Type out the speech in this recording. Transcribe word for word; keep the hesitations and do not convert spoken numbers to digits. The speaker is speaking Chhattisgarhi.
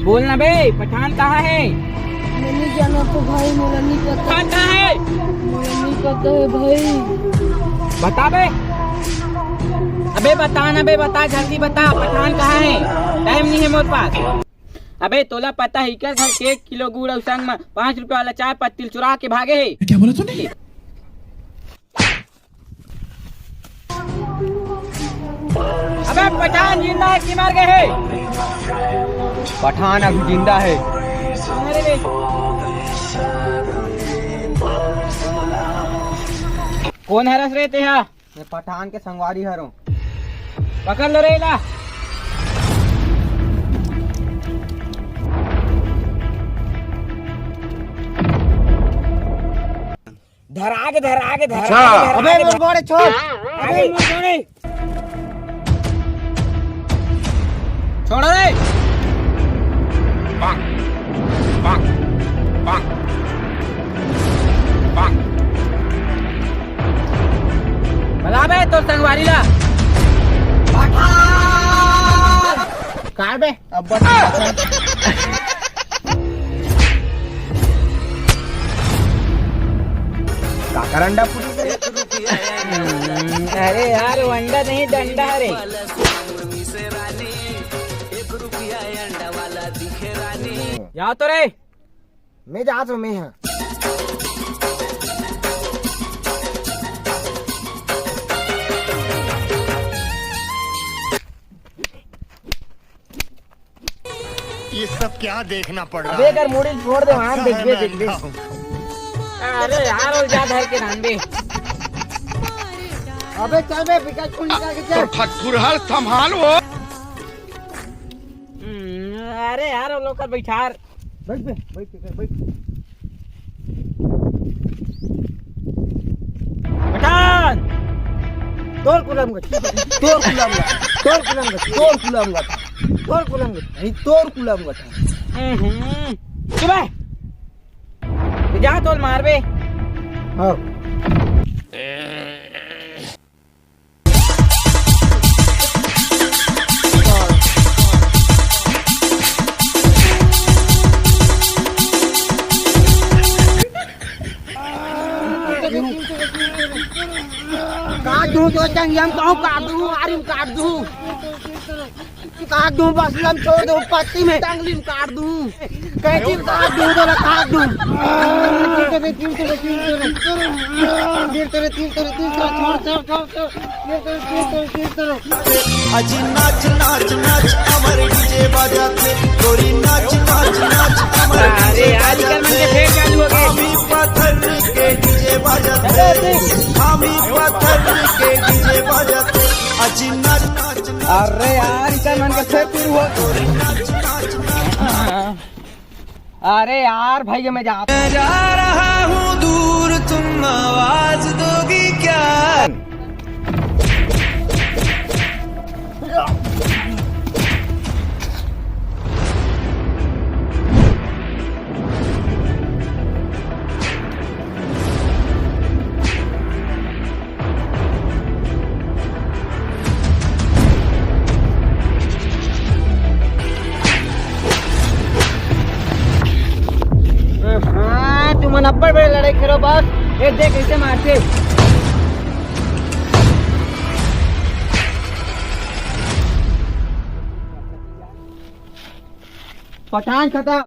बोल ना बे, पठान कहाँ हे? मैं नहीं जाना तो भाई, मोला नहीं पता। पठान कहाँ हे? मोला नहीं पता है भाई। बता बे। अबे बता ना बे, बता, जल्दी बता, पठान कहाँ हे? टाइम नहीं है मोर पास। अबे तोला पता है, इकर घर के एक किलो गुड़ अउ संग में पाँच रुपया वाला चाय पत्ती ल चुरा के भागे हे। क्या बोला तूने? अबे पठान जिंदा है कि मर गए है? पठान अभी जिंदा है। अरे रे। कौन हरस रे तेहा? मैं पठान के संगवारी हरों। पकड़ लो रे इला। धरा के, धरा के, धरा अच्छा। के, धरा अबे के, मोर गोड़े छोड़। अबे अबे। मोर गोड़े। छोड़ रे। बला बे तोर संगवारी ला। का बे? अब बस। काकर अंडा पूरी करे? हम्म, अरे यार, वो अंडा नहीं, डंडा रे। जाओ तो रे। मैं जात हूँ, मैं हाँ। ये सब क्या देखना पड़ रहा अबे है? अगर मुड़ी छोड़ दे, वहाँ अच्छा देख है, बे, मैं देख बे। अंधा हूँ। अरे यार, वो जा धर के धान बे। अबे चल बे, पिकाचू निकाल के चल। तो ठकुरहर संभाल वो। हम्म, अरे यार, वो लोग कर बैठार। बैठ बे, बैठ के कर, बैठ। पठान! तोर कुलम गट, तोर कुलम गट, तोर कुलम गट, तोर कुलम गट, तोर कुलम गट, नहीं, तोर कुलम गट। हम्म, चुप है। जा तोल मार बे। हाँ। काट दूं तो चंगियम कहूं, काट दूं, आरी में काट दूं, काट दूं, बस लम छोड़ दो, पत्ती में टंगली में काट दूं, कैंची में काट दूं, तो काट दूं। तीर तरे, तीर तरे, तीर तरे, छोड़, छोड़, छोड़, छोड़। अजी नाच नाच नाच, हमर डीजे बजाथे। गोरी नाच नाच नाच, हमर अरे डीजे यार, इधर मन के बजाथे। फेर चालू हो गए। हामी पत्थर के डीजे बजाथे। अरे अभी हामी पत्थर के डीजे बजाथे। अजी नाच नाच नाच, अरे यार, इधर मन के फेर शुरू हो। गोरी नाच नाच नाच। अरे यार भाई, मैं जा मैं जा रहा हूँ दूर, तुम आवाज दोगी क्या? हाँ, तुमन अब्बड़ बड़े लड़ाई खेलो बस। ये देख, कैसे मारते। पठान खत्म।